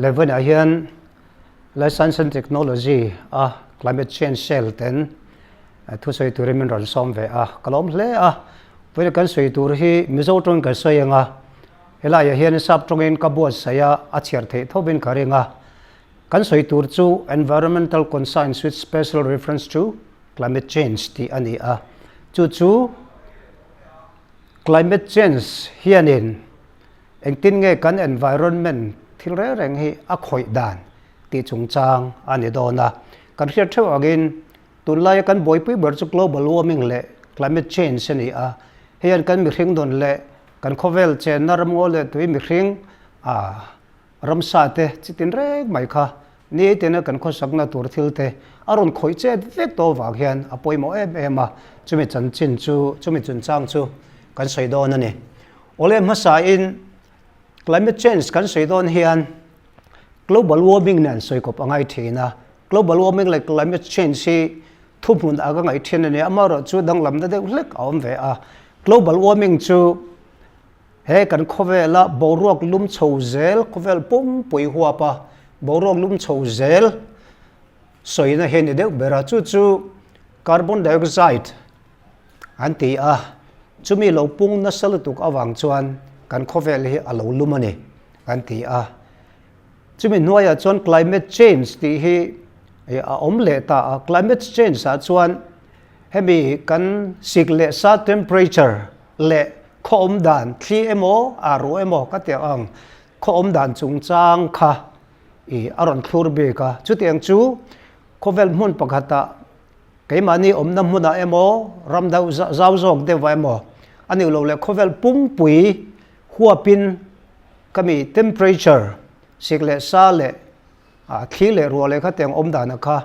Levin ah hian Life Science and Technology a Climate Change Cell ten thusawi turin min rawn sawm ve a, ka lawm hle a. Vawiin kan sawi tur hi Mizo tawngin kan sawi ang a, helaiah hian sap tawngin ka buatsaih a, a chhiar theih thovin ka ring a. Kan sawi tur chu Environmental Concerns with Special Reference to Climate Change tih a ni a, chu chu Climate Change hianin Engtin nge kan environment thil reng reng hi a khawih dan tih chungchang a ni dawn a. Kan hriat theuh angin tunlaia kan buaipui ber chu global warming leh climate change a ni a. Hei hian kan mihring dawn leh kan khawvel chenna ramngaw leh tui mihring a ramsa te chi tin reng mai kha nitin a kan khawsakna tur thil te a rawn khawih chet vek tawh avang hian a pawimawh em em a. Chumi chanchin chu chumi chungchang chu kan sawi dawn a ni. Awle hmasain climate change kan sawi dawn hian global warming nen sawi kawp a ngai thin a, global warming leh climate change hi thuhmun a ka ngaih thin a ni, amaherawh chu danglamna deuh hlek a awm ve a. Global warming chu he kan khawvela boruak lum chho zel, khawvel pumpui huapa boruak lum chho zel sawina hi a ni deuh ber a, chu chu carbon dioxide An ti a, chumi lo pung nasa lutuk avang chuan kan khawvel hi a lo lum a ni, an ti a. Chumi hnuaiah chuan climate change tih hi a awm leh ta a, climate change ah chuan hemi kan sik leh sa temperature leh khaw awm dan thli emaw a ruah emaw ka tih ang khaw awm dan chungchang kha ih a rawn thlur bik a, chutiang chu khawvel hmun pakhatah Keimahni awmna hmunah emaw, ram deuh zau zawk deuhah emaw, a nih loh leh khawvel pumpui huapin ka mi temperature, sik leh sa leh thli leh ruah leh khatiang awm danah kha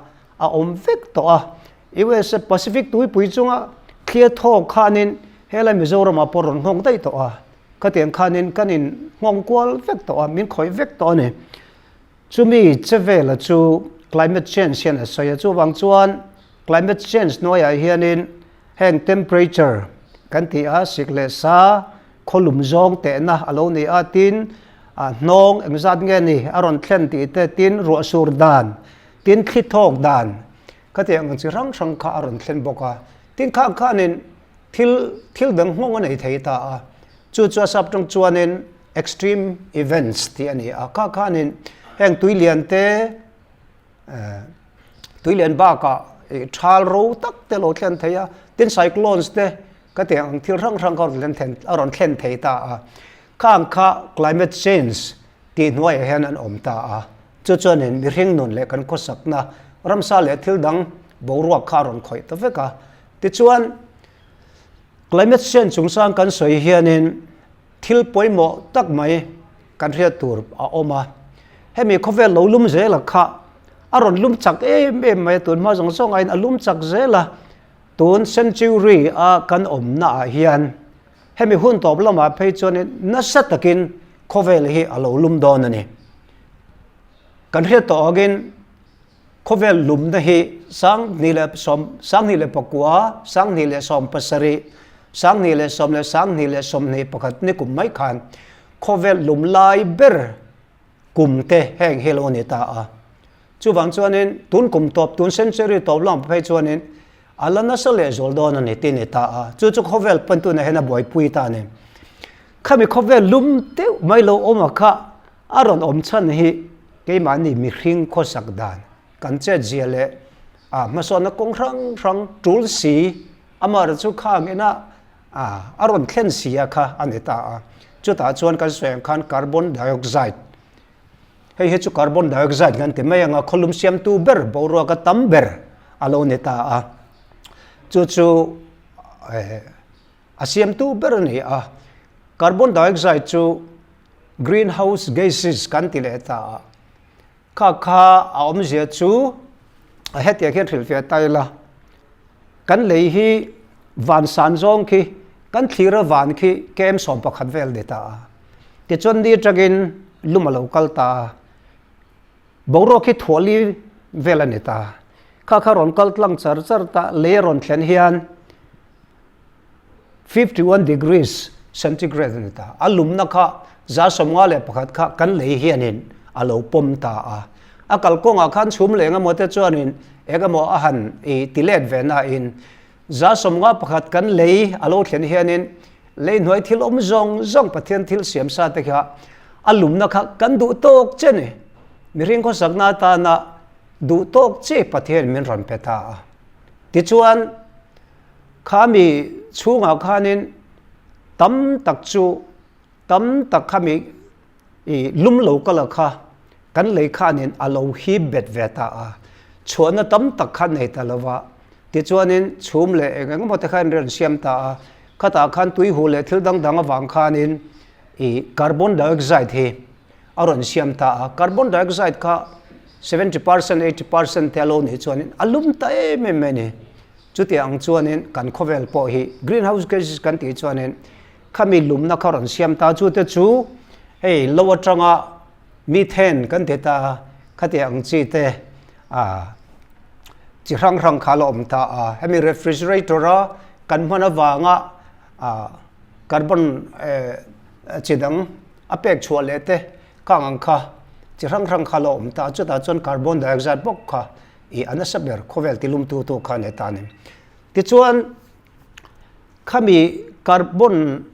a awm vek tawh a. USA Pacific tuipui chunga thli a thawk khanin helai Mizoramah pawh rawn nghawng daih tawh a, khatiang khanin kan in nghawng kual vek tawh a, min khawih vek tawh a ni. Chumi che vela chu climate change hian a sawi a, chuvang chuan climate change hnuaiah hianin heng temperature kan tih a, sik leh sa khawlum zawng tehna a lo ni a, tin a hnawng engzat nge ni a rawn thlen tih te, tin ruah sur dan, tin thli thawk dan khatiang ang chi hrang hrang kha a rawn thlen bawk a, tin khang khanin thil thil dang nghawng a nei thei ta a, chu chu a sap tawng chuanin Extreme events tih a ni a, kha khanin heng tuilian te tuilian bakah thal ro tak te lo thlen thei a, tin cyclones te ka tih ang thil hrang hrang kha a rawn thlen thei ta a, khang kha climate change tih hnuaiah hian an awm ta a, chu chuanin mihring nun leh kan khawsakna ramsa leh thil dang boruak kha a rawn khawih ta vek a, tichuan climate change chungchang kan sawi hianin Thil pawimawh tak mai kan hriat tur a awm a, hemi khawvel lo lum zel a kha a rawn lum chak em em mai a, tun hma zawng zawng aiin a lum chak zel a, tun century a kan awmna ah hian hemi hun tawp lamah phei chuanin nasa takin khawvel hi a lo lum dawn a ni. Kan hriat tawh angin khawvel lumna hi sanghnih leh sawm sanghnih leh pakua sanghnih leh sawm pasarih sanghnih leh sawm leh sanghnih leh sawmhnih pakhat ni kum mai khan khawvel lum lai ber kum te heng hi lo ni ta a chuvang chuanin tun kum tawp tun century tawp lam phei chuanin a la nasa leh zual dawn a ni tih ni ta a chu chu khawvel pawn tunah hian a buaipui ta a ni khami khawvel lum deuh mai lo awm a kha A rawn awm chhan hi keimahni mihring khawsak dan kan chet zia leh a hmasawnna kawng hrang hrang tul si amaherawh chu khang ina a rawn thlen si a kha a ni ta a. Chutah chuan kan sawi ang khan carbon dioxide hei hi chu carbon dioxide kan ti mai ang a khawlum siamtu ber boruak a tam ber a lo ni ta a. Chu chu a siamtu ber a ni a. Carbon dioxide chu Greenhouse gases kan ti leh ta a, kha kha a awmzia chu a hetiang hian hrilhfiah ta ila, kan lei hi van san zawng khi kan thlir a van khi kem 11 vel ni ta a, tichuan ni atangin lum a lo kal ta a, boruak hi thuahli vel a ni ta, kha kha rawn kal tlang char char ta, lei a rawn thlen hian 51 degrees centigrade a ni ta. A lumna kha 151 kha kan lei hianin a lo pawm ta a. A kalkawngah khan chhum leh engemaw te chuanin engemaw a han i ti let ve nain 151 kan lei a lo thlen hianin lei hnuai thil awm zawng zawng Pathian thil siam sa te kha a lumna kha kan duh tawk che ni. Mihring khawsakna atana duh tawk che Pathian min rawn pe ta a. Tichuan khami chhungah khanin tam tak chu tam tak khami i lum lo kal a kha kan lei khanin a lo hip bet ve ta a, chhuahna tam tak kha nei ta lo va, tichuanin chhum leh eng eng emaw te khan rawn siam ta a, khatah khan tui huh leh thil dang dang avang khanin i carbon dioxide hi a rawn siam ta a, carbon dioxide kha 70% 80% te a lo nih chuanin a lum ta em em mai a ni. Chutiang ang chuanin kan khawvel pawh hi greenhouse gases kan tih chuanin Khami lumna kha rawn siam ta chu te chu hei lo atanga methane kan ti ta a, khati ang chi te ah chi hrang hrang kha a la awm ta a, hemi refrigerator a kan hman avanga ah carbon eh chi dang a pek chhuah leh te khang ang kha chi hrang hrang kha a la awm ta a, chutah chuan carbon dioxide bawk kha ih a nasa ber khawvel ti lum tu tu kha a ni ta a ni. Tichuan. Khami carbon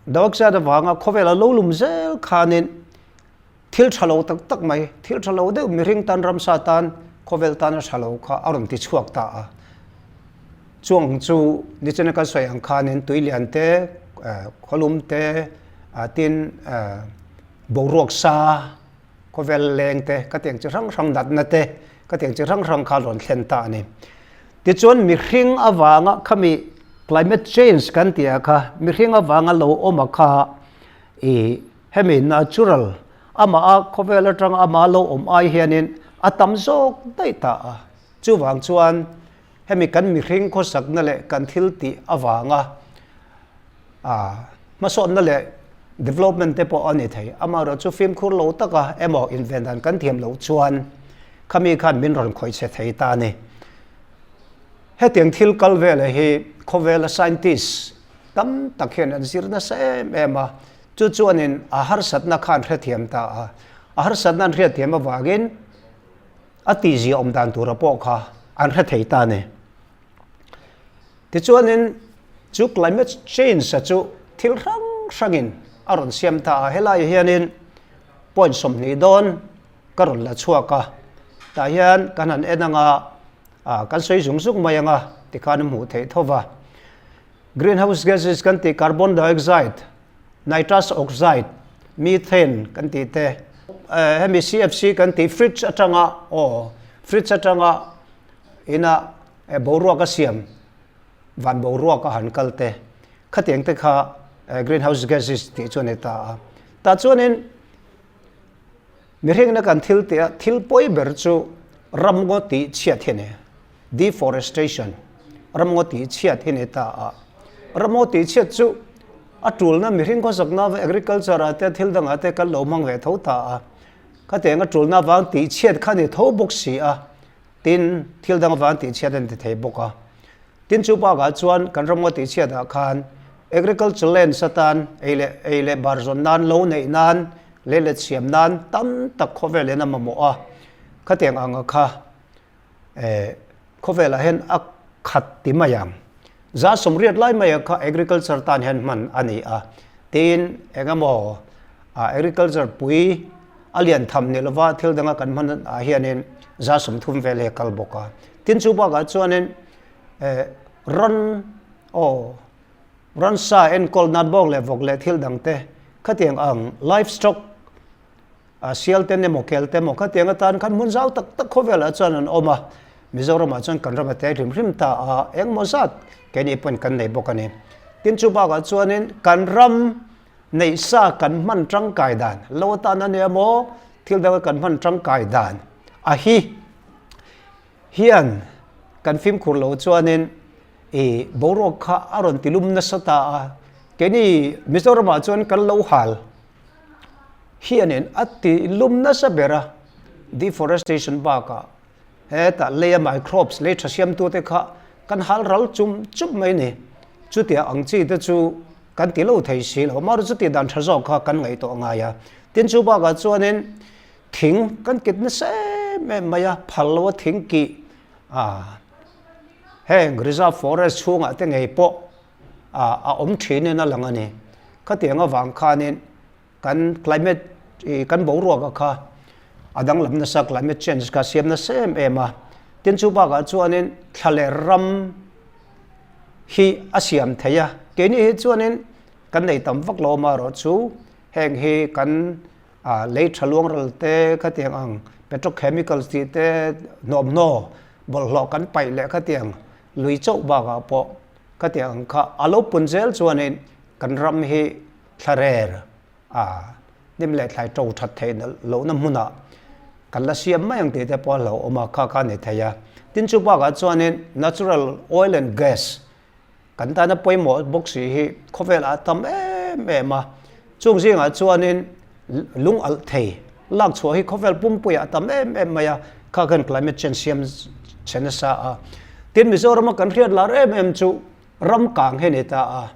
dioxide avanga khawvel a lo lum zel khanin thil tha lo tak tak mai, thil tha lo deuh mihring tan ramsa tan khawvel tana tha lo kha a rawn ti chhuak ta a. Chuang chu nichina kan sawi ang khanin tui lian te, khawlum te, tin boruak sa khawvel leng te ka tiang chi hrang hrang natna te ka tiang chi hrang hrang kha a rawn thlen ta a ni. Tichuan mihring avanga khami climate change kan tih ah kha mihring avanga lo awm a kha ih hemi natural amah a khawvel atanga amah lo awm ai hianin a tam zawk daih ta a. Chuvang chuan hemi kan mihring khawsakna leh kan thil tih avanga ah hmasawnna leh development te pawh a ni thei. Amaherawhchu fimkhur lo taka emaw inven dan kan thiam loh chuan Khami khan min rawn khawih che thei ta a ni. Hetiang thil kal veleh hi khawvela scientist tam tak hian an zir nasa em em a, chu chuanin a harsatna kha an hrethiam ta a, a harsatna an hriatthiam avangin a tihzia awm dan tura pawh kha an hre thei ta a ni. Tichuanin chu climate change-a chu thil hrang hrangin a rawn siam ta a, helaiah hianin point 20 dawn ka rawn la chhuak a, tah hian kan han en anga ah kan sawi zung zung mai anga tikhan a hmuh theih tho va. Greenhouse gases kan tih carbon dioxide, nitrous oxide, methane kan tih te, eh hemi CFC kan tih fridge atanga aw fridge atanga ina boruak a siam van boruak a han kal te khatiang te kha greenhouse gases tih chu a ni ta a. Tah chuanin Mihringna kan thil tih a thil pawi ber chu ramngaw tih chhiat hi a ni, deforestation, ramngaw tih chhiat hi a ni ta a. Ramngaw tih chhiat chu a tulna mihring khawsakna avang agriculture ah te thil dangah te kan lo hmang ve tho ta a. Khatiang a tulna avang tih chhiat kha a ni tho bawk si a, tin thil dang avang tih chhiat a ni thei bawk a. Tin chu bakah chuan kan ramngaw tih chhiatah khan agriculture lands atan ei leh ei leh bar zawn nan lo neih nan lei let siam nan tam tak khawvel hian a mamawh a, khatiang anga kha eh khawvelah hian a khat ti mai ang. 180 lai mai kha agriculture tan hian hman a ni a, tin engemaw ah agriculture pui a lian tham ni lova thil danga kan hman ah hianin 30% vel hi a kal bawk a. Tin chu bakah chuanin eh ran aw ransa enkawl nan bawk leh vawk leh thil dang te khatiang ang livestock ah sial te emaw kel te emaw khatiang atan khan hmun zau tak tak khawvelah chuan an awm a, Mizoramah chuan kan ram a te hrim hrim ta a, engmaw zat keini pawhin kan nei bawk a ni. Tin chu bakah chuanin kan ram neih sa kan hman tangkai dan lo atan a nia maw thil danga kan hman tangkai dan a hi. Hian kan fimkhur lo chuanin i boruak kha a rawn tilum nasa ta a, keini Mizoramah chuan kan lo hal hianin a tilum nasa ber a, deforestation bakah hetah leia microbes lei tha siamtute kha kan hal ral chum chum mai a ni. Chutiang ang chi te chu kan ti lo thei si lo, amaherawhchu tih dan tha zawk kha kan ngaihtuah ngai a. Tin chu bakah chuanin. Thing kan kit nasa em em mai a, phal lo a thing kih a heng reserve forest chhungah te ngei pawh a awm thinin a lang a ni. Khatiang avang khanin kan climate ih kan boruak a kha a danglam nasa climate change kha siam nasa em em a. Tin chu bakah chuanin thla leh ram hi a siam thei a, keini hi chuanin kan nei tam vak lo amaherawh chu heng hi kan A lei tha luang ral te khatiang ang petrochemicals tih te hnawmhnaw bawlhhlawh kan paih leh khatiang lui chauh bakah pawh khatiang ang kha a lo pun zel chuanin kan ram hi thlarer a hnim leh thlai to that theih lohna hmunah kan la siam mai ang tih te pawh a hlauhawm a, kha kha a ni thei a. Tin chu bakah chuanin natural oil and gas Kan tana pawimawh bawk si hi khawvelah a tam em em a, chung zingah chuanin lung alh thei lak chhuah hi khawvel pumpuiah a tam em em mai a, kha khan climate change siam chhe nasa a. Tin, Mizorama kan hriat lar em em chu ram kang hi a ni ta a,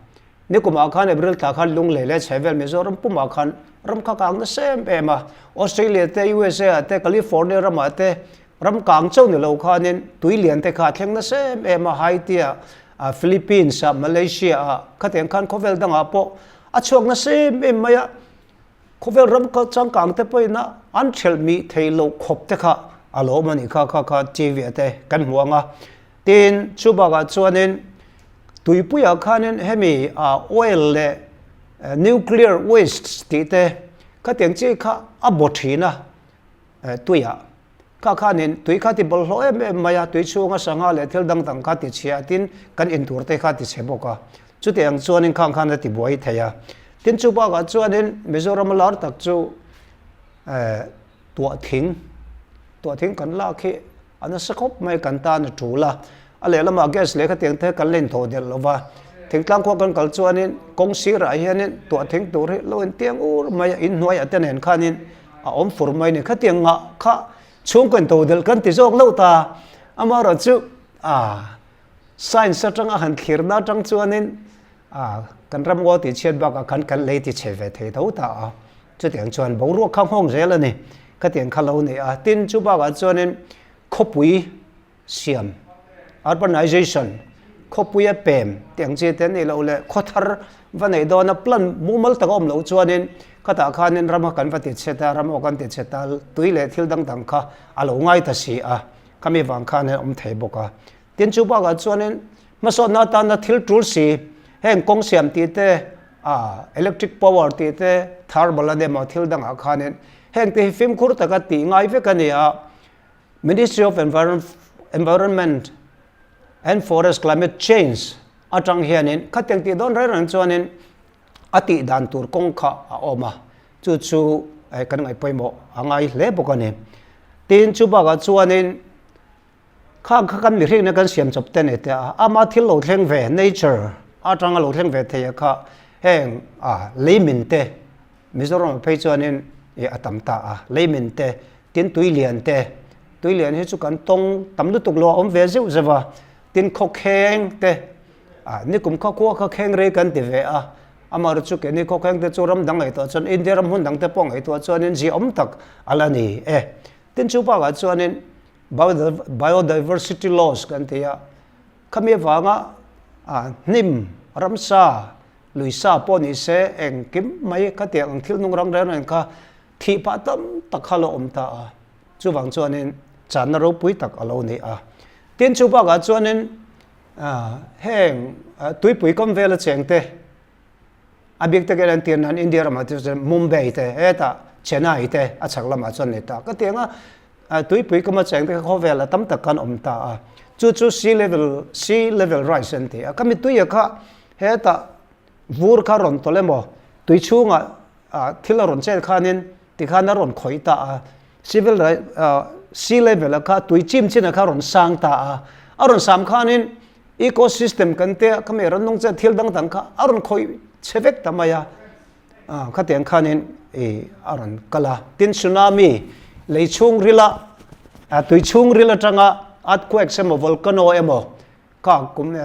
nikumah khan April thla khan Lunglei leh chhehvel Mizoram pumah khan ram kha kang nasa em em a, Australia te, USA ah te, California ramah te, Ram kang chauh ni lo khanin tui lian te kha a thleng nasa em em a, Haiti ah, Philippines ah, Malaysia ah, khatiang khan khawvel dangah pawh a chhuak nasa em em mai a, khawvel ram changkang te pawhin a an ṭhelh mih thei loh khawp te kha a lo awm a nih kha, kha kha TV ah te kan hmu ang a. Tin, chu bakah chuanin tuipuiah khanin hemi oil leh nuclear wastes tih te khatiang chi kha a baw ṭhin a. Tuiah kha khanin tui kha ti bawlhhlawh em em mai a, tui chhunga sangha leh thil dang dang kha ti chhia tin kan intur te kha ti chhe bawk a, chutiang chuanin khang khan a ti buai thei a. Tin chu bakah chuanin Mizoram a lar tak chu tuah thing, tuah thing kan lak hi A nasa khawp mai kan tan a tul a, a lehlamah gas leh khatiang te kan la inthawh delh lo va, thingtlang khua kan kal chuanin kawng sirah hianin tuah thing tur hi lo intiang ur mai a, inhnuaiah te nen khanin a awm fur mai a ni. Khatiang ngah kha chhungkaw intho delh kan ti zawk lo ta, amaherawh chu ah science atanga han thlirna atang chuanin ah kan ram ngaw tihchhiat bakah khan kan lei tichhe ve thei tho ta a. Chutiang chuan boruak kha nghawng zel a ni. Khatiang kha lo ni a. Tin, chu bakah chuanin khawpui siam, urbanization, khawpuia pem tih ang chi te nih loh leh khawthar va neih dawna plan mumal taka awm loh chuanin khatah khanin rama kan va ti chhe ta, ram aw kan ti chhe ta, tui leh thil dang dang kha a lo ngai ta si a, khami vang khan a awm thei bawk a. Tin, chu bakah chuanin hmasawnna atana thil tul si, heng kawng siam tih te, a electric power tih te, thermal a emaw thil dangah khanin heng te hi fimkhur taka tih ngai vek a ni a. Ministry of Environment and Forest Climate Change atang hianin khatiang tih dawn reng reng chuanin a tih dan tur kawng kha a awm a, chu chu kan ngaih pawimawh a ngai hle bawk a ni. Tin, chu bakah chuanin Khang kha kan mihringna kan siam chawp te nei teh a, ama thil lo thleng ve, nature atanga lo thleng ve thei a kha heng a leimin te, Mizoram ah phei chuanin ih a tam ta a, leimin te, tin tui lian te, tui lian hi chu kan tawng tam lutuk lo a awm ve zeuh zeuh a, tin khawkheng te, ah nikum kha khua kha kheng rei kan ti ve a, amaherawhchu chu keini khawkheng te chu ram dang ngaihtuah chuan India ram hmun dang te pawh ngaihtuah chuanin ziaawm tak a la ni e. Tin chu bakah chuanin Biodiversity loss kan ti a, khami avanga hnim, ramsa, luisa pawh ni se engkim mai khatiang ang thil nung rang reng reng kha thih phah tam tak kha lo awm ta a, chuvang chuanin channa ropui tak a lo ni a. Tin chu bakah chuanin heng tuipui kam vela cheng te, A bik takin an tir nan India ramah te chuan Mumbai te hetah Chennai te a chhak lamah chuan ni ta. Ka ti anga tuipui kama cheng te kha khawvel a tam tak khan awm ta a. Chu chu sea level sea level rise an ti a. Ka mituia kha hetah vur kha rawn tawlh emaw tui chhungah thil a rawn chet khanin tikhan a rawn khawih ta a. Civil sea level a kha tui chim chin a kha rawn sang ta a. A rawn sam khanin Ecosystem kan te kha mi rannung che thil dang dang kha a rawn khawih chhe vek ta mai a, khatiang khanin i a rawn kal a. Tin tsunami lei chhung rila tui chhung ril atanga earthquakes emaw volcano emaw kha kum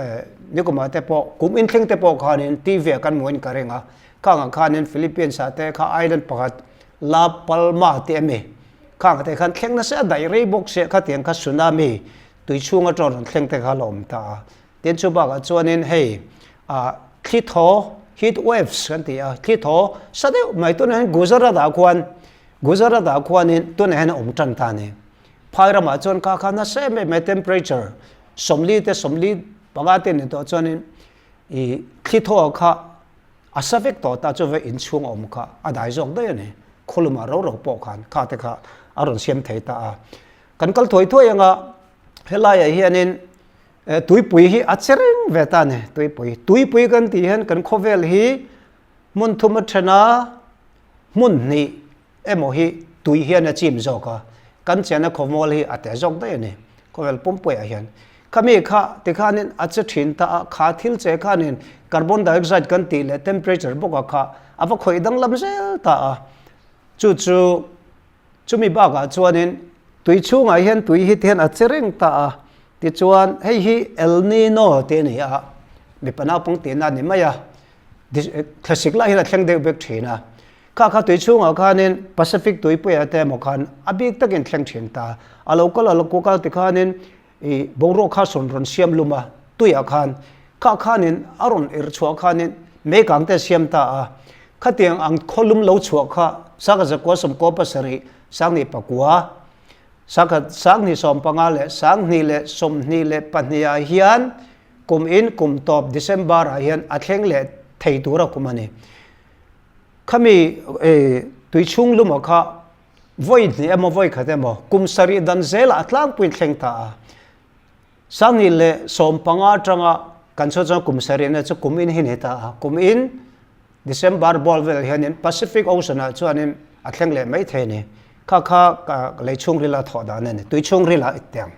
nikumah te pawh kum inthleng te pawh khanin TV ah kan hmuhin ka ring a, khangah khanin Philippines ah te kha island pakhat La Palma tih a mi. Khang te khan thleng nasa a daih rei bawk sia khatiang kha tsunami tui chhung atang rawn thleng te kha la awm ta a. Tin chu bakah chuanin hei ah thli thaw heat waves kan ti a, thli thaw sa deuh mai tunah hian Gujarat ah khuan Gujarat ah khuanin tunah hian a awm tan ta a ni. Phai ramah chuan kha kha nasa em em mai temperature 40 te 45 te ni tawh chuanin ih thli thaw kha a sa vek tawh ta chu ve inchhung a awm kha a dai zawk daih a ni. Khawlumah ro ro pawh khan kha te kha a rawn siam thei ta a. Kan kal thuai thuai anga helaiah hianin tuipui hi a che reng ve ta a ni tuipui. Tuipui kan tih hian kan khawvel hi hmun thum a then a, hmun hnih emaw hi tui hian a chim zawk a, kan chenna khawmual hi a te zawk daih a ni, khawvel pumpuiah hian. Khami kha tikhanin a che thin ta a, kha thil che khanin carbon dioxide kan tih leh temperature bawkah kha a va khawih danglam zel ta a, chu chu chumi bakah chuanin tui chhungah hian tui hi tihian a che reng ta a, tichuan hei hi El Nino tih a ni a, mipa naupang tihna a ni mai a, thlasik lai hian a thleng deuh bek thin a. Kha kha tui chhungah khanin Pacific tuipuiah te emaw khan a bik takin thleng thin ta. A lo kal a lo kal ti khanin i boruak kha sawn rawn siam lum a, tuiah khan kha khanin a rawn er chhuah khanin meikang te siam ta a. Khatiang ang khawlum lo chhuah kha sangha zakua sawmkua pasarih sanghnih pakua sangha sanghnih sawmpanga leh sanghnih leh 22 ah hian kum in kum tawp December ah hian a thleng leh thei tura kum a ni. Khami tui chhung luma kha vawi hnih emaw vawi khat emaw kum sarih dan zelah a tlangpuiin thleng ta a. 2015 atanga kan chhuah chuan kum sarih na chu kum in hi ni ta a. Kum in December bawr vel hianin Pacific Ocean ah chuanin a thleng leh mai thei a ni. Kha kha lei chhung rila thawh dan a ni. Tui chhung rila i tiang.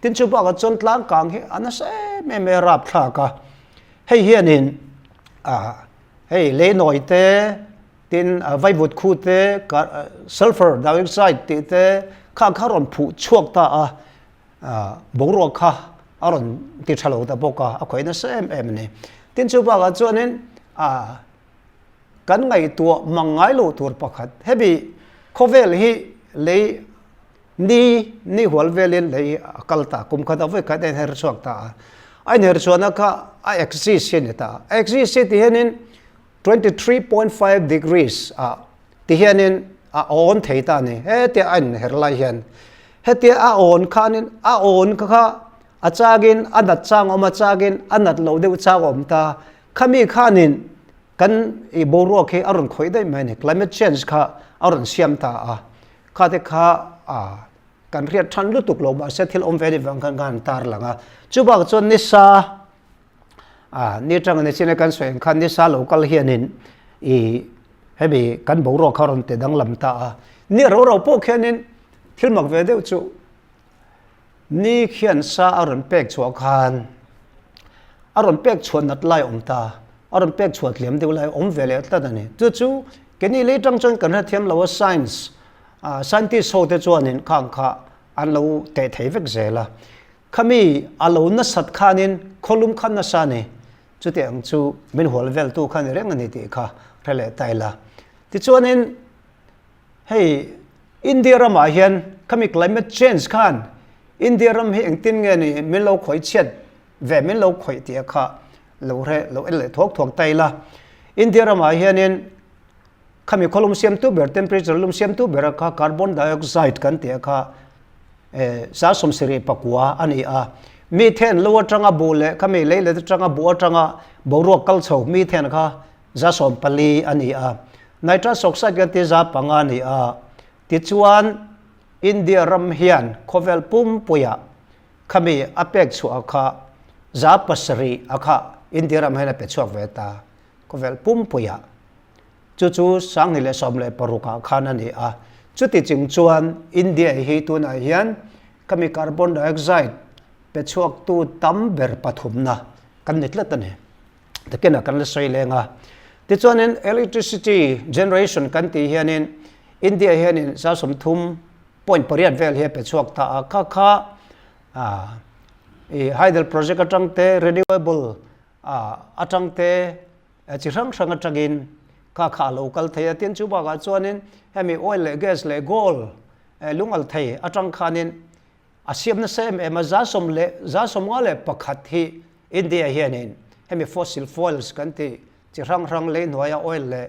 Tin chu bakah chuan tlangkang hi a nasa em em mai a rapthlak a. Hei hianin ah Hei leinawi te, tin vaivut khu te, sulphur dioxide tih te kha kha rawn phuh chhuak ta a, boruak kha a rawn ti tha lo ta bawk a, a khawih nasa em em a ni. Tin chu bakah chuanin kan ngaihtuah mang ngai lo tur pakhat, hemi khawvel hi lei Ni, ni hual velin lei a kal ta, kum khat a vawi khat a inher chhuak ta a. A inher chhuahna kha a axis hi a ni ta. A axis hi ti hianin 23.5 degrees ah ti hianin a awn thei ta a ni. Hetia a inher lai hian hetia a awn khanin a awn kha a chagin a nat chang awm a chagin a nat loh deuh chang a awm ta. Khami khanin kan i boruak hi a rawn khawih daih mai a ni. Climate change kha a rawn siam ta a. Kha te kha a kan hriat than lutuk lo mahse thil awm ve ni vang khan khan tar lang a. Chu bakah chuan nisa a ni atanga ni chin a kan sawi ang khan nisa lo kal hianin i hemi kan boruak kha rawn ti danglam ta a. Ni ro ro pawh khianin thil mak ve deuh chu ni khian sa a rawn pek chhuah khan a rawn pek chhuah nat lai awm ta a rawn pek chhuah tliam deuh lai awm ve leh tlat a ni. Chu chu Keini lei tang chuan kan hrethiam lo a science scientist ho te chuanin khang kha an lo teh thei vek zel a. Khami a lo nasat khanin khawlum kha nasa a ni. Chuti ang chu min hual veltu kha ni reng a ni tih kha hre leh ta ila. Tichuanin hei India ramah hian khami climate change khan India ram hi engtin nge ni min lo khawih chhiat ve min lo khawih tih kha lo hre lo en leh thuak thuak ta ila. India ramah hianin khami khawlum siamtu ber temperature lum siamtu bera kha carbon dioxide kan tih kha eh 77 pakua a ni a. Methane lo atanga bu leh khami lei let atanga bu atanga boruak kal chho methane kha 14 a ni a. Nitrous oxide kan tih 5 a ni a. Tichuan India ram hian khawvel pumpuiah Khami a pek chhuah kha 700 a kha India ram hian a pe chhuak ve ta khawvel pumpuiah. Chu chu 2016 ah khan a ni a. Chuti ching chuan India hi tunah hian khami carbon dioxide pe chhuaktu tam ber pathumna kan ni tlat a ni. Takin a kan la sawi leng a. Tichuanin electricity generation kan tih hianin India hianin 30 point pariat vel hi a pe chhuak ta a, kha kha i hydel project atang te renewable atang te chi hrang hrang atangin kha kha a lo kal thei a, tin chu bakah chuanin hemi oil leh gas leh gold lungal thei atang khanin a siam nasa em em a, 100 leh 51 hi India hianin hemi fossil fuels kan tih chi hrang hrang lei hnuaia oil leh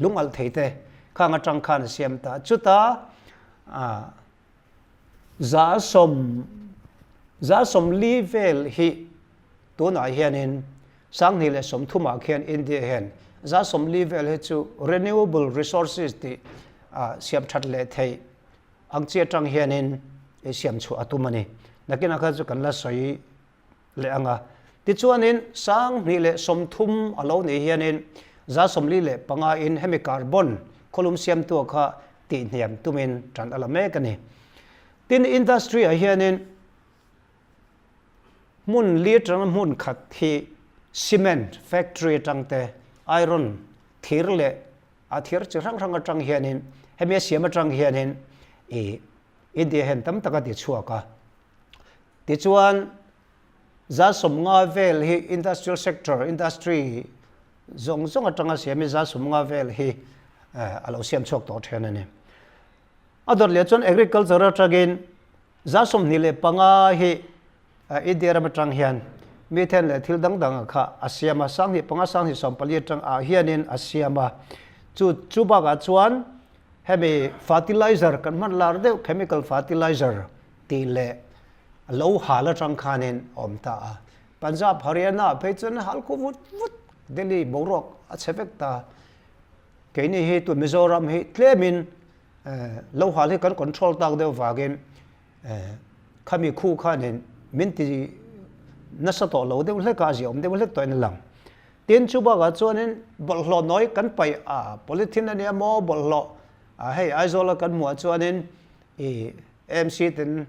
lungalh thei te khang atang khan a siam ta. Chuta 100, 40 vel hi tunah hianin 2030 ah khian India hian 40 vel hi chu renewable resources tih siam that leh theih ang chi atang hianin siam chhuah a tum a ni. Nakinah khan chu kan la sawi leh ang a. Tichuanin 2030 a lo nih hianin 45 in hemi carbon khawlum siamtu kha tihhniam tumin tan a la mek a ni. Tin, industry ah hianin hmun li atanga hmun khat hi cement factory atang te, iron, thir leh a thir chi hrang hrang atang hianin hemi a siam atang hianin ih India hian tam tak a ti chhuak a. Tichuan, 50 vel hi industrial sector, industry zawng zawng atanga siamin 50 vel hi a lo siam chhuak tawh then a ni. A dawt leh chuan agriculture atangin 25 hi India ram atang hian methane leh thil dang dang kha a siam a, 25, 2014 atang ah hianin a siam a. Chu chu bakah chuan hemi fertilizer kan hman lar deuh chemical fertilizer tih leh lo hal atang khanin a awm ta a. Punjab, Haryana ah phei chuan hal khu vut vut Delhi boruak a chhe vek ta. Keini hi tun Mizoram hi tlemin lo hal hi kan control tak deuh vangin khami khu khanin min ti nasa tawh lo deuh hlek a, a ziahawm deuh hlek tawhin a lang. Tin, chu bakah chuanin bawlhhlawh nawi kan paih a, polythene a nia maw bawlhhlawh hei Aizawl a kan hmuh ah chuanin ih AMC ten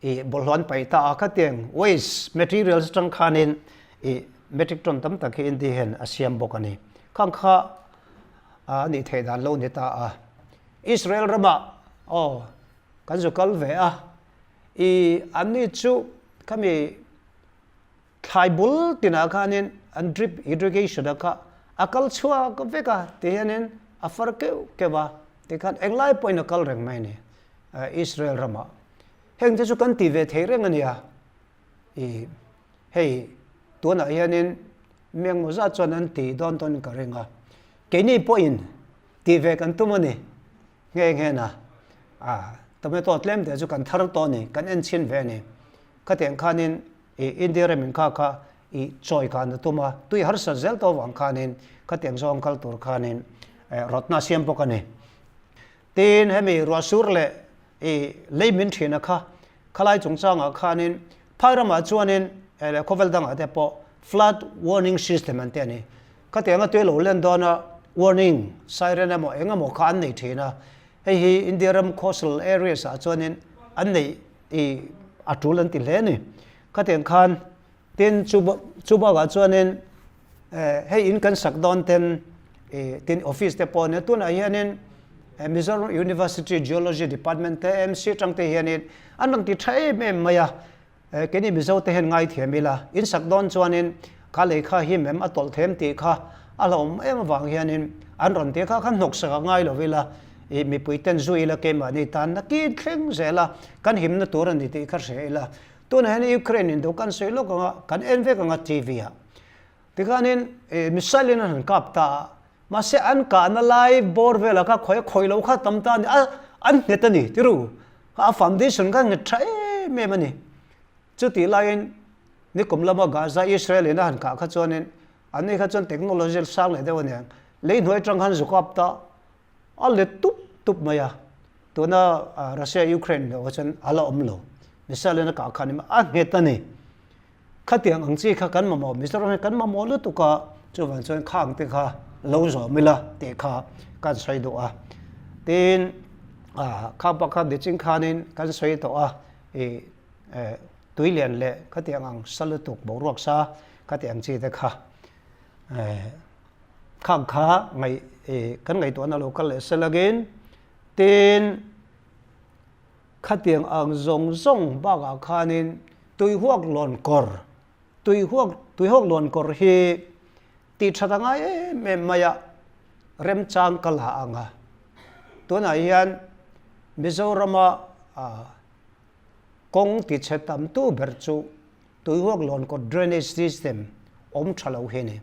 ih bawlhhlawh an paih ta a, khatiang waste materials atang khanin ih metric ton tam tak hi India hian a siam bawk a ni. Khang kha a nih theih dan lo ni ta a. Israel ramah aw kan zu kal ve a, ih anni chu khami Thlai bul tinah khanin an drip irrigation a kha a kal chhuak vek a ti hianin a far keuh keuh a tikhan englai pawhin a kal reng mai a ni Israel ramah. Heng te chu kan ti ve thei reng a nia i hei tunah hianin mi engmaw zat chuan an ti dawn dawn ka ring a keini pawhin ti ve kan tum a ni nghe nghe na a tomato tlem te chu kan thar tawh a ni kan en chhin ve a ni khatiang khanin I India ram in kha kha i chawi khan a tum a, tui harsat zel tawh avang khanin khatiang zawng kal tur khanin rawtna a siam bawk a ni. Tin, hemi ruahsur leh i lei min thina kha khalai chungchangah khanin phai ramah chuanin leh khawvel dangah te pawh flood warning system an ti a ni. Khatianga tui lo len dawna warning siren emaw eng emaw kha an nei thin a, hei hi India ram coastal areas ah chuanin an nei I a tul an ti hle a ni. Khatiang khan tin chu chu bakah chuanin hei in kan sak dawn ten i tin office te pawh nia tunah hianin Mizoram University Geology Department te MC atang te hianin an rawn ti tha em em mai a, keini Mizo te hian ngaithiam ila in sak dawn chuanin kha lei kha hi mem a tawlh them tih kha a hlauhawm em avang hianin an rawn ti kha kha hnawksak a ngai lo ila I mipui ten zu ila keimahni tan nakin thleng zel a, kan himna tur a ni tih kha hria ila. Tunah hian Ukraine in do kan sawi lawk ang a, kan en vek ang a TV ah. Tikhanin missile in an han kap ta a, mahse an kahna lai bawr velah kha khawi a khawi lo kha tam ta a ni, a an nghet a ni tiru, a foundation kha nghet tha em em a ni. Chutih laiin nikum lama Gaza Israel in a han kah kha chuanin anni kha chuan technology sang leh deuh a niang, lei hnuai atang khan zu kap ta. A let tup tup mai a, tuna Russia Ukraine loh kha chuan a la awm lo, missile in a kah khan a nghet a ni. Khatiang ang chi kha kan mamawh, Mizoram hi kan mamawh lutuk a, chuvang chuan khang te kha lo zawm ila tih kha kan sawi duh a. Tin, khang pakhat niching khanin kan sawi tawh a, i tuilian leh khatiang ang sa lutuk boruak sa khatiang chi te kha Khang kha ngaih kan ngaihtuahna lo kal leh selangin tin khatiang ang zawng zawng bakah khanin tuihuak lawn kawr tuihuak tuihawk lawn kawr hi tih that a ngai em em mai a, remchang ka la ang a. Tunah hian. Mizorama kawng tichhe tamtu ber chu Tuihuak lawn kawt drainage system awm tha lo hi a ni.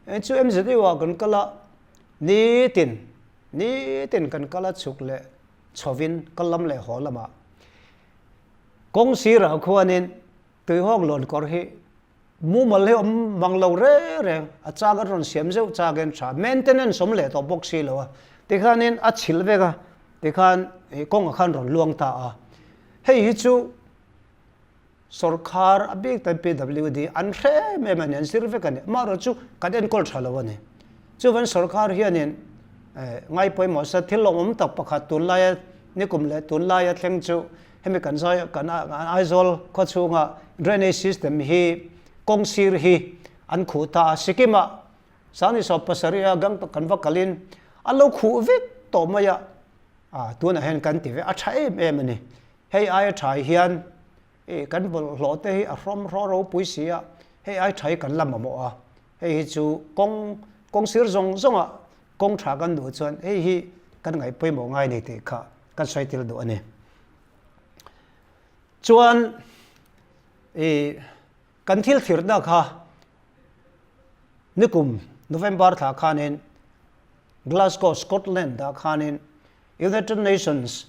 Eng chu MZU ah kan kal a, nitin, nitin kan kal a chhuk leh chhovin kal lam leh haw lamah kawng sirah khuanin Tuihuak lawn kawr hi mumal hi awm mang lo reng reng, a chak an rawn siam zeuh chakin tha maintenance awm leh tawh bawk si lo a, tikhanin a chhilh vek a, tikhan kawngah khan rawn luang ta a, hei hi chu Sorkar a bik tan PWD an hre em em a ni, an zir vek a ni. Amaherawh chu kan enkawl tha lo a ni. Chuvan sorkar hianin ngai pawimawh sa thil lawmawm tak pakhat tunlaia nikum leh tunlaia thleng chu hemi kan zai kan Aizawl khaw chhunga drainage system hi kawng sir hi an khuh ta a. Sikkim-ah Sangnisawp pasarih a Gangtok kan va kalin a lo khuh vek tawh mai a, tunah hian kan ti ve a tha em em a ni. Hei aia tha hian ih kan bawlhhlawh te hi a hrawm hraw ropui si a, hei ai tha hi kan la mamawh a, hei hi chu kawng kawng sir zawng zawngah kawng tha kan duh chuan hei hi kan ngaih pawimawh ngai ni tih kha kan sawi tel duh a ni. Chuan ih kan thil thirna kha nikum November thla khanin Glasgow, Scotland ah khanin United Nations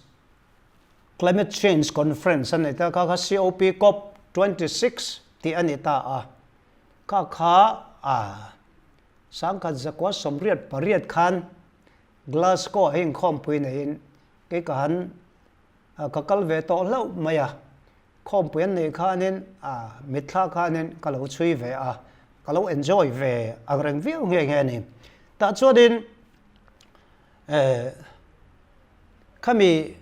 Climate Change Conference a ni ta, kha kha COP, cop 26 tih a ni ta a, kha kha a sangkhat zakua 88 khan Glasgow ah hi inkhawmpui neiin kei ka han ka kal ve tawh hlauh mai a, khawmpui an neih khanin a mitthla khanin ka lo chhui ve a, ka lo enjoy ve ang reng viau nghe nghe a ni. Tah chuanin eh Khami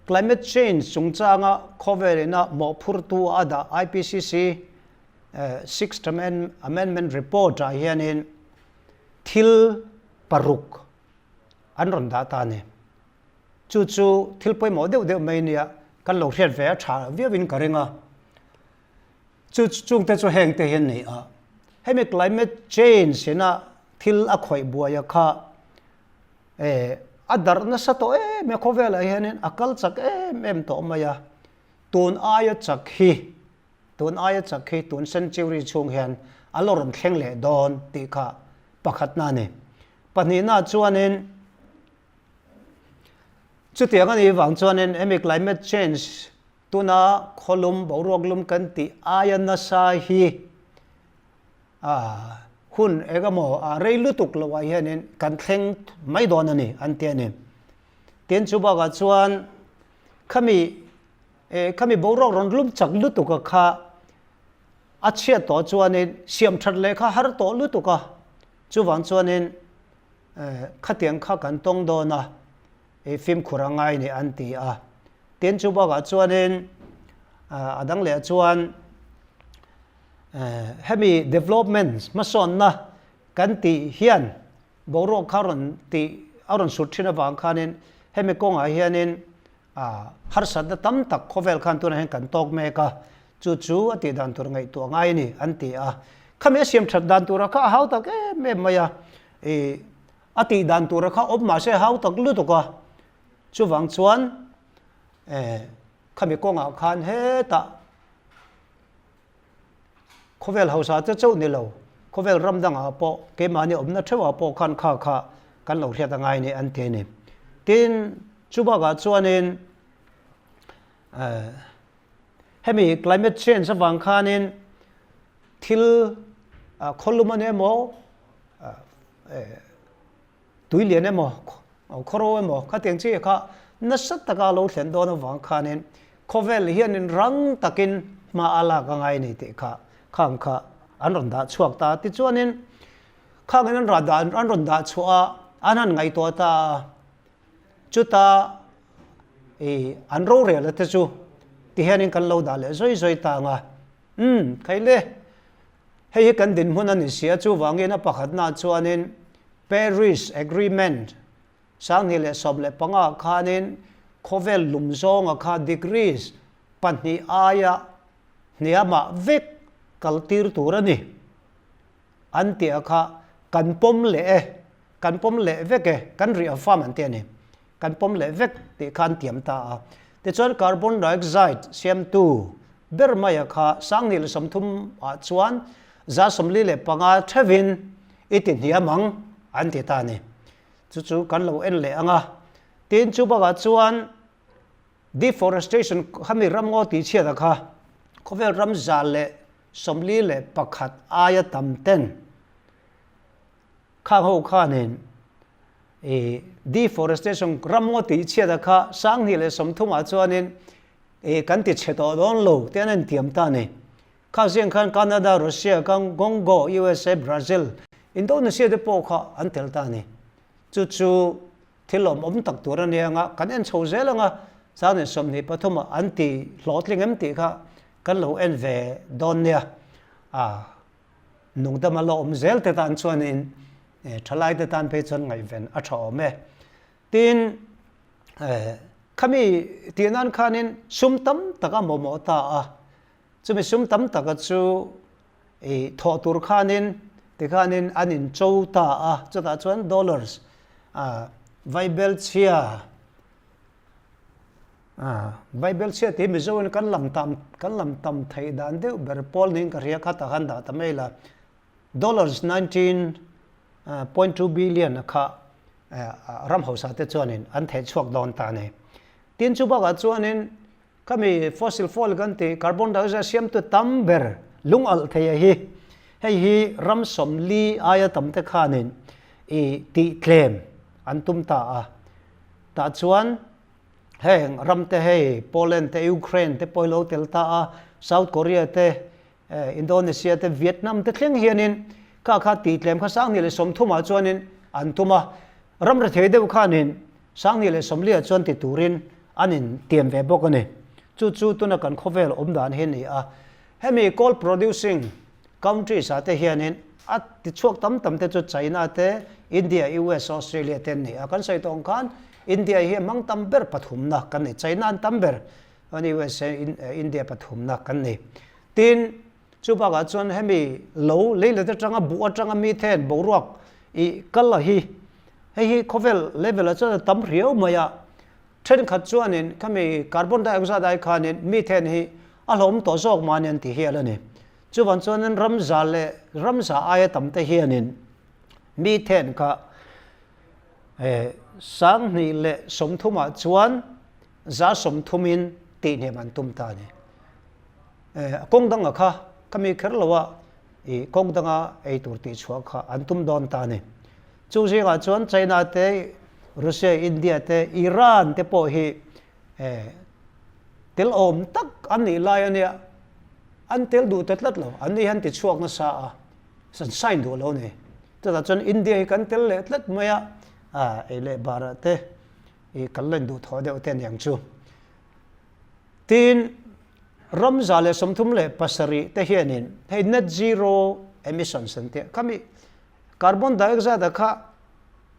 climate change chungchanga khawvelina mawhphurtu a dah IPCC Sixth Amendment Report ah hianin thil paruk an rawn dah ta a ni. Chu chu thil pawimawh deuh deuh mai nia kan lo hriat ve a tha viauin ka ring a. Chu chungte chu hengte hi an ni a. Hemi climate change ina thil a khawih buai a kha Eh, a darh nasa tawh em em a, khawvelah hianin a kal chak em em tawh mai a, tun aia chak hi, tun aia chak hi tun century chhung hian a la rawn thleng leh dawn tih kha pakhatna a ni. Pahnihna chuanin chutiang a nih vang chuanin hemi climate change tuna khawlum boruak lum kan tih aia nasa hi A hun eng emaw a rei lutuk loh ah hianin kan thleng mai dawn a ni an ti a ni. Tin chu bakah chuan khami eh khami boruak rawn lum chak lutuk a kha a chhiat tawh chuanin siam that leh kha har tawh lutuk a, chuvang chuanin eh khatiang kha kan tawng dawn a eh fimkhur a ngai ni an ti a. Tin chu bakah chuanin a dang leh chuan Hemi development hmasawnna kan tih hian boruak kha rawn tih a rawn sut thin avang khanin hemi kawngah hianin harsatna tam tak khawvel khan tunah hian kan tawk mek a, chu chu a tih dan tur ngaihtuah ngai a ni an ti a. Khami a siam that dan tura kha a hau tak em em mai a, ih a tih dan tura kha awm mahse a hau tak lutuk a, chuvang chuan khami kawngah khan hetah Khawvel hausa te chauh ni lo, khawvel ram dangah pawh keimahni awmna theuhah pawh khan kha kha kan lo hriat a ngai ni an ti a ni. Tin, chu bakah chuanin hemi climate change avang khanin thil khawlum a ni emaw tui lian emaw Khawro emaw khatiang chi kha nasa taka lo thlen dawn avang khanin khawvel hianin rang takin hma a lak a ngai ni tih kha khang kha an rawn dah chhuak ta a. Tichuanin khangin an rah dah an rawn dah chhuah a, an han ngaihtuah ta a, chuta ih an rorel a te chu tihianin kan lo dah leh zawi zawi ta ang a, umm khaile hei hi kan dinhmun a ni si a, chuvangin a pakhatnaah chuanin Paris Agreement 2015 khanin khawvel lum zawnga kha degrees pahnih aia hniamah vek kaltir tur a ni an tih a kha kan pawm leh e, kan pawm leh vek e, kan rih a fam an ti a ni. kan pawm leh vek tih kha an tiam ta a. Tichuan carbon dioxide siamtu ber maia kha 2030 ah chuan 45% theuhin i ti hniam ang an ti ta a ni. Chu chu kan lo en leh ang a. Tin, chu bakah chuan deforestation khami ramngaw tihchhiata kha khawvel ram 141 aia tam ten Khang ho khanin i deforestation ramngaw tih chhiata kha 2030 ah chuanin i kan ti chhe tawh dawn lo te an intiam ta a ni. Khang zing khan Canada, Russia, Congo, USA, Brazil, Indonesia te pawh kha an tel ta a ni. Chu chu thil lawmawm tak tur a nia anga kan en chho zel anga 2023 ah an ti hlawhtling em tih kha kan lo en ve dawn nia. Nungdam a la awm zel te tan chuanin thalai te tan phei chuan ngaihven a tha awm e. Tin, khami tih nan khanin sum tam tak a mawhmawh ta a, chumi sum tam taka chu i thawh tur khanin tikhanin an incho ta a, chutah chuan dollars vaibel chhia, Bible chhiat hi Mizo in kan lam tam kan lam tam theih dan deuh ber pawl niin ka hria kha tah khan dah ta mai la. Dollars 19.2 billion a kha ram hausa te chuanin an theih chhuak dawn ta a ni. Tin chu bakah chuanin khami fossil fuel kan tih carbon dioxide siamtu tam ber lung alh thei a hi hei hi ram 40 aia tam te khanin i tih tlem an tum ta a. Tah chuan heng ram te hei Poland te Ukraine te pawh hi lo tel ta a, South Korea te, Indonesia te, Vietnam te thleng hianin kha kha tih tlem kha 2030 ah chuanin an tum a, ram rethei deuh khanin 2040 ah chuan ti turin an in tiam ve bawk a ni. Chu chu tuna kan khawvel awm dan hi a ni a. Hemi coal producing countries ah te hianin a tichhuak tam tam te chu China te, India, US, Australia te an ni a. Kan sawi tawh ang khan India hi a hmang tam ber pathumna kan ni. China an tam ber, chuan USA, India pathumna kan ni. Tin, chu bakah chuan hemi lo leilet atanga buh atanga methane boruak i kal a hi, hei hi khawvel level ah chuan a tam riau mai a. Thenkhat chuanin khami carbon dioxide ai khanin methane hi a hlawm tawh zawk mahni an ti hial a ni. Chuvang chuanin ramza leh ramza aia tam te hianin methane kha 2030 ah chuan 30% in tihhnem an tum ta a ni. A kawng danga kha khami kher loa i kawng danga ei tur tihchhuah kha an tum dawn ta a ni. Chu zingah chuan China te, Russia, India te, Iran te pawh hi tel awm tak an nih lai a nia, an tel duh ta tlat lo, an ni hian tichhuak nasa a, an sign duh lo a ni. Chutah chuan India hi kan tel leh tlat mai a, ei leh barah te i kan la induh thaw deuh te a niang chu. Tin, ram 137 te hianin hei net zero emissions an tia, khami Carbon dioxide kha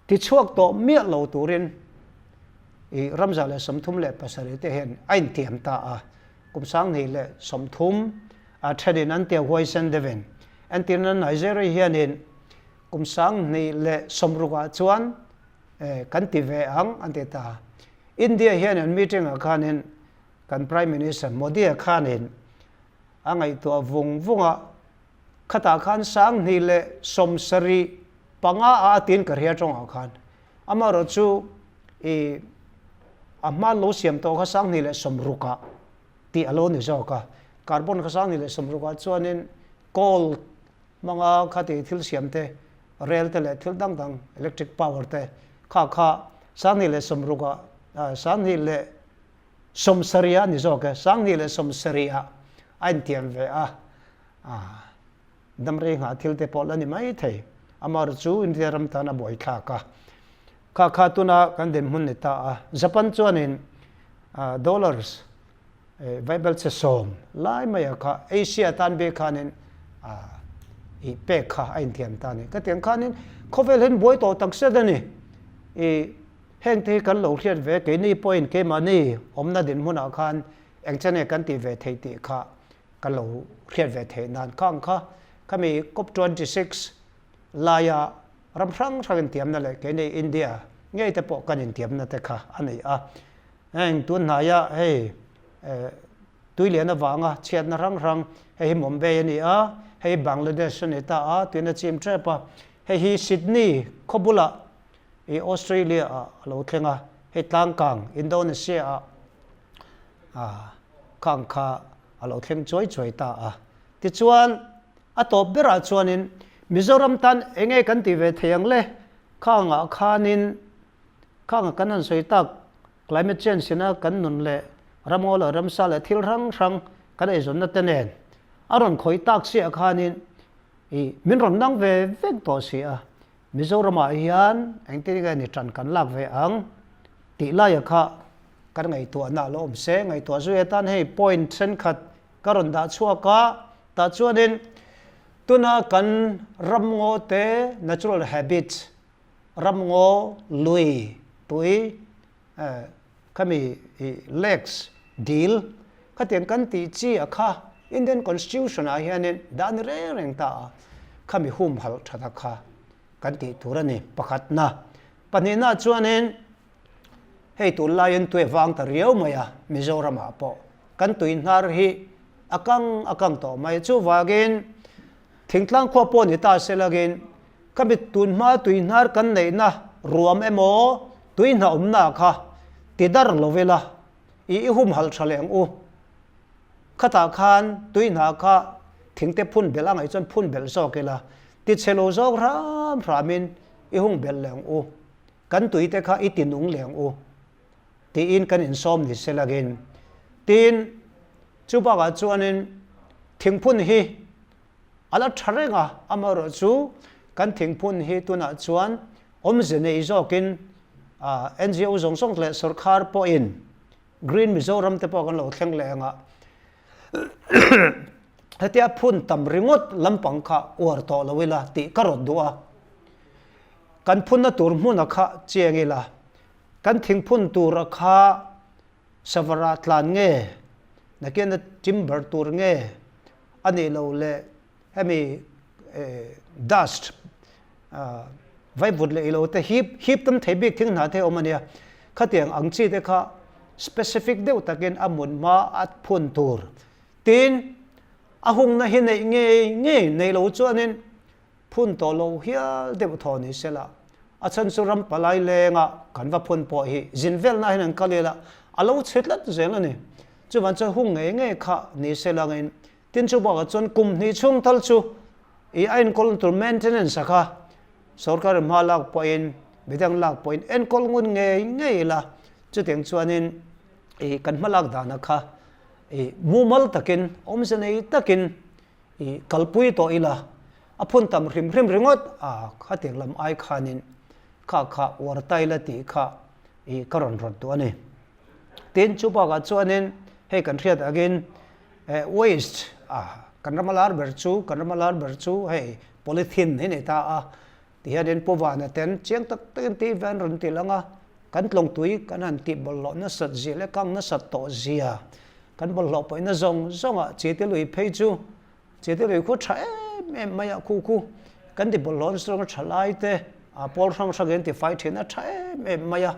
tichhuak tawh miah lo turin i ram 137 te hian a intiam ta a, kum 2030 a thenin an tia huaisen deuhin. Entirna Nigeria hianin kum 2060 ah chuan kan ti ve ang an ti ta. India hian an meeting ah khanin kan Prime Minister Modi-a khanin a ngaihtuah vung vung a, Khatah khan 2075 a atin ka hria tawngah khan amaherawh chu i a hma lo siam tawh kha 2060 ah tih a lo ni zawk a, carbon kha 2060 ah chuanin coal hmanga khati thil siam te, rel te leh thil dang dang electric power te kha kha 2060 ah 2070 ah a ni zawk e, 2070 ah a intiam ve a. Damrei nghah thil te pawh la ni mai thei. Amaherawh chu India ram tan a buai thlak a. Kha kha tuna kan dinhmun ni ta a. Japan chuanin dollars vaibel che 10 lai maia kha Asia tan bik khanin i pek kha a inthiam ta a ni. Ka tiang khanin khawvel hian buai tawh tak zet a ni. I heng te hi kan lo hriat ve keini pawhin keimahni awmna dinhmunah khan engchen kan tih ve theih tih kha Ka lo hriat ve theih nan kha ang kha khami cop 26 laia ram hrang hrang intiamna leh keini India ngei te pawh kan intiamna te kha a nei a. Heng tun hnaia hei tui lian avanga chhiatna hrang hrang, hei hi Mumbai a ni a, hei hi Bangladesh a ni ta a, tuina chim tep a, hei hi Sydney khaw bulah i Australia ah a lo thleng a, hei tlangkang Indonesia ah khang kha a lo thleng chuai chuai ta a. Tichuan a tawp berah chuanin Mizoram tan eng nge kan tih ve thei ang le? Khangah khanin Khang a kan han sawi tak, climate change ina kan nun leh ramngaw leh ramsa leh thil hrang hrang kan eizawnna te nen a rawn khawih tak chiah khanin ih min rawn nang ve vek tawh si a, Mizoramah hian engtin nge ni tan kan lak ve ang tih laia kha kan ngaihtuahna a lo awm se, ngaihtuah zui atan hei point thenkhat ka rawn dah chhuak a, tah chuanin tuna kan ramngaw te natural habits Ramngaw, lui, tui, khami lakes, dil, khatiang kan tih chi a kha Indian Constitution ah hianin dah ni reng reng ta a, khami humhalh that a kha kan tih tur a ni pakhatna. Pahnihna chuanin hei tunlaiin tui a vang ta riau mai a, Mizoram ah pawh kan tui hnar hi a kang a kang tawh mai. Chuvangin thingtlang khua pawh ni ta se langin Ka mit tun hma tui hnar kan neihna ruam emaw tui hna awmna kha ti dar lo ila i i humhalh tha leh ang u. Khatah khan tui hna kha thingte phun belh a ngaih chuan phun belh zawk ila ti chhe lo zawk hram hramin i hung belh leh ang u. Kan tuite kha i ti nung leh ang u tiin kan insawm ni se langin. Tin, chu bakah chuanin thingphun hi A la tha reng a, amaherawhchu kan thingphun hi tunah chuan awmze nei zawkin NGO zawng zawng leh sawrkhar pawhin Green Mizoram te pawh kan lo thleng leh ang a, hetia phun tam ringawt lampang kha uar tawh lo ila tih ka rawt duh a, kan phunna tur hmuna kha chiang ila, kan thingphun tura kha Savara tlan nge, nakin a timber tur nge a nih loh leh hemi dust vaivut leh ilo te hip hip tam thei bik thing hna te awm a nia. Khatiang ang chi te kha specific deuh takin a mun hma a phun tur. Tin, a hungna hi neih ngei ngei nei lo chuanin Phun tawh lo hial deuh thaw ni sela, a chhan chu ram palai lenga kan va phun pawh hi zin velna hian an kal ila a lo chhe tlat zel a ni. Chuvan chuan hung ngei ngei kha ni sela ngin tin chu bakah chuan kum hnih chhung tal chu i a enkawl tur maintenance a kha sorkar in hma lak pawhin midang lak pawhin enkawl ngun ngei ngei ila chutiang chuanin i kan hma lak dana kha i mumal takin awmze nei takin I kalpui tawh ila, a phun tam hrim hrim ringawt a, khatiang lam ai khanin kha kha uar ta ila tih kha i ka rawn rawt duh a ni. Tin, chu bakah chuanin hei kan hriat angin waste a kan rama lar ber chu, kan rama lar ber chu hei polythene hi ni ta a, tihianin Pu Vana ten chiang tak takin tih ve an rawn ti lang a, kan tlawngtui kan han tih bawlhhlawh nasat zia leh kang nasat tawh zia Kan bawlhhlawh pawhina zawng zawngah Chite lui phei chu Chite lui khu tha em em mai a, khu khu kan ti bawlhhlawh nasa zawng tha lai te a pawl hrang hrang in tifai thin a tha em em mai a,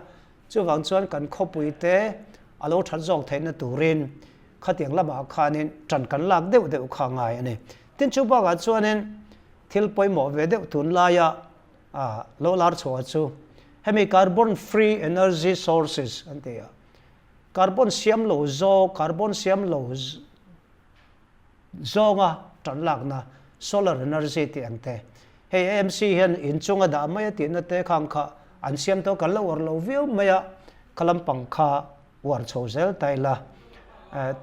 chuvang chuan kan khawpui te a lo that zawk theihna turin khatiang lamah khanin tan kan lak deuh deuh kha ngai a ni. Tin chu bakah chuanin thil pawimawh ve deuh tunlaia lo lar chhuah chu hemi carbon free energy sources an ti a, Carbon siam lo zawng, carbon siam lo zawnga tan lakna solar energy tih ang te. Hei AMC hian inchung a dah mai a tihna te khang kha an siam tawh kan la uar lo viau mai a, kha lampang kha uar chho zel ta ila.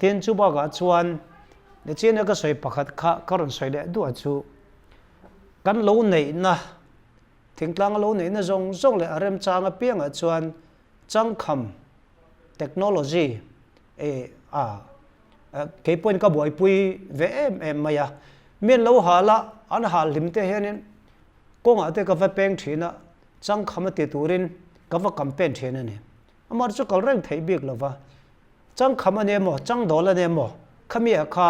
Tin chu bakah chuan nichina ka sawi pakhat kha ka rawn sawi leh duah chu kan lo neihna thingtlang a lo neihna zawng zawng leh a remchang apiangah chuan Changkham technology e a kei pawhin ka buaipui ve em em mai a, mi an lo hal a, an hal hlim te hianin kawngah te ka va peng thin a, changkham a ti turin ka va campaign thin a ni. Amah chu kal reng theih bik lo va, changkham a ni emaw, changdawl a ni emaw, khami ah kha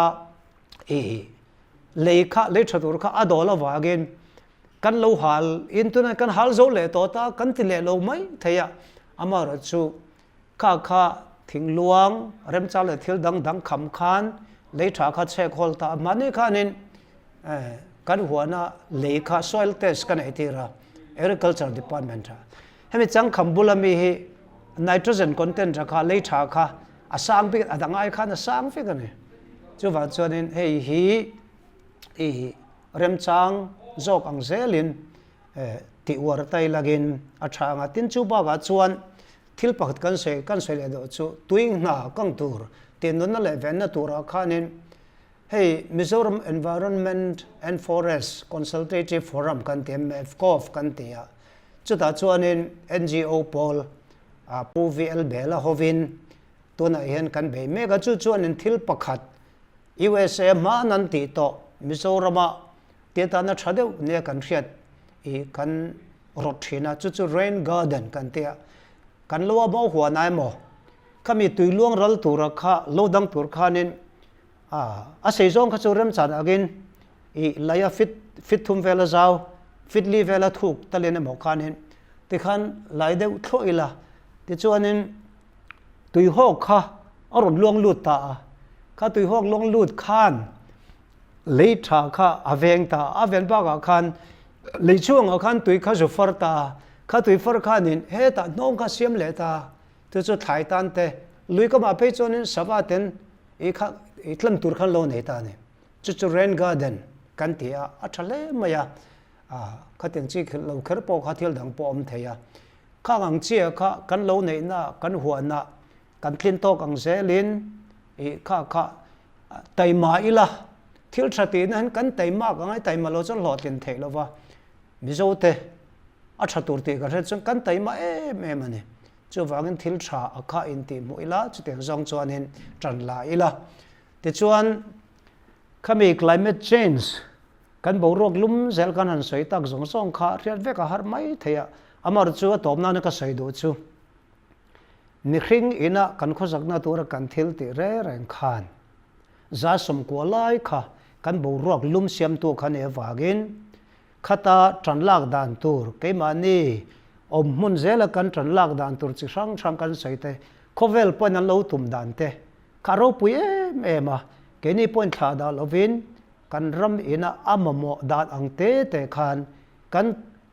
i lei kha, lei tha tur kha a dawl avangin. Kan lo hal in tunah kan hal zo leh tawh ta, kan ti leh lo mai thei a. Amaherawhchu kha kha thingluang remchang leh thil dang dang kham khan lei tha kha chhek hawl ta a. Mahni khanin kan huana lei kha soil test ka neih tir a, Agriculture Department ah. Hemi changkham bula mi hi nitrogen content tha kha lei tha kha a sang bik a dang ai khan a sang vek a ni. Chuvang chuanin hei hi i remchang zawk ang zelin tih uar tai lagin a tha ang a. Tin chu bakah chuan thil pakhat kan sawi kan sawi leh deuh chu tui hna kang tur tih nunna leh venna turah khanin Hei Mizoram Environment and Forest Consultative Forum kan ti a, MEFCOF kan ti a, chutah chuanin NGO pawl Pu VL Bela hovin tunah hian kan bei mek a, chu chuanin thil pakhat USA hman an tih tawh Mizorama ti atana tha deuh nia kan hriat i kan rawt thin a, chu chu Rain Garden kan ti a, kan lo a bo huan a emaw khami tui luang ral tura kha lo dang tur khanin A, a sei zawng kha chu remchan agin i laia fit fit thum vela zau, fit li vela thuk talin emaw khanin tikhan lai deuh thluah ila, tichuanin tuihawk kha a rawn luang lut ta a, kha tuihawk luang lut khan lei tha kha a veng ta a, a ven bakah khan lei chhungah khan tui kha zu far ta a, kha tui far khanin hetah hnawng kha siam leh ta a, chu chu thlai tan te lui kamah phei chuanin sava ten I kha i tlan tur khan lo nei ta a ni. Chu chu rain garden kan ti a, a tha hle mai a. Khatiang chi lo kher pawh kha thil dang pawh a awm thei a. Khang ang chia kha kan lo neihna, kan huana, kan tlin tawk ang zelin i kha kha taima ila thil tha tihna hian kan taimak ang a, taima lo chuan hlawhtlin theih lo va. Mizo te a tha tur tih kan hriat chuan kan taima em em a ni. Chuvangin thil tha a kha intih hmuh ila, chutiang zawng chuanin tan la ila. Tichuan, khami climate change kan boruak lum zel kan han sawi tak zawng zawng kha hriat vek a har mai thei a, amar chu a tawp nana ka sawi duh chu mihring ina kan khawsakna tura kan thil tih reng reng khan za sawmkua lai kha kan boruak lum siamtu kha ni avangin Khata tan lak dan tur, keimahni awm hmun zela kan tan lak dan tur chi hrang hrang kan sawi te, khawvel pawhin an lo tum dan te kha a ropui em em a, keini pawhin thlah dah lovin kan ram ina a mamawh dan ang te te khan kan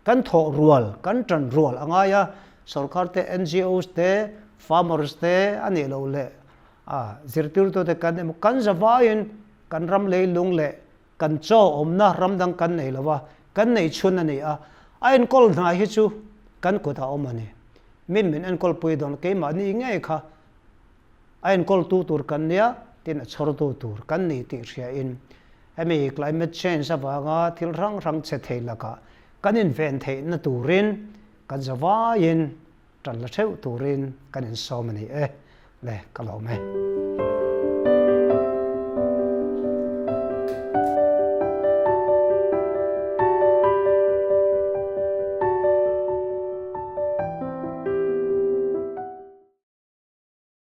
kan thawh rual, kan tan rual a ngai a, sorkar te, NGOs te, farmers te a nih loh leh a zirtirtute kan emaw kan zavaiin kan ram leilung leh Kan chaw awmna ram dang kan nei lo a, kan nei chhun a ni a, a enkawl hna hi chu kan kut a awm a ni. Min min enkawl pui dawn keimahni ngei kha a enkawl tu tur kan nia tin a chhawr tu tur kan ni tih hria in hemi climate change avanga thil hrang hrang che thei lakah kan inven theihna turin kan zavaiin tan la theuh turin kan insawm a ni e. Le ka lawm e.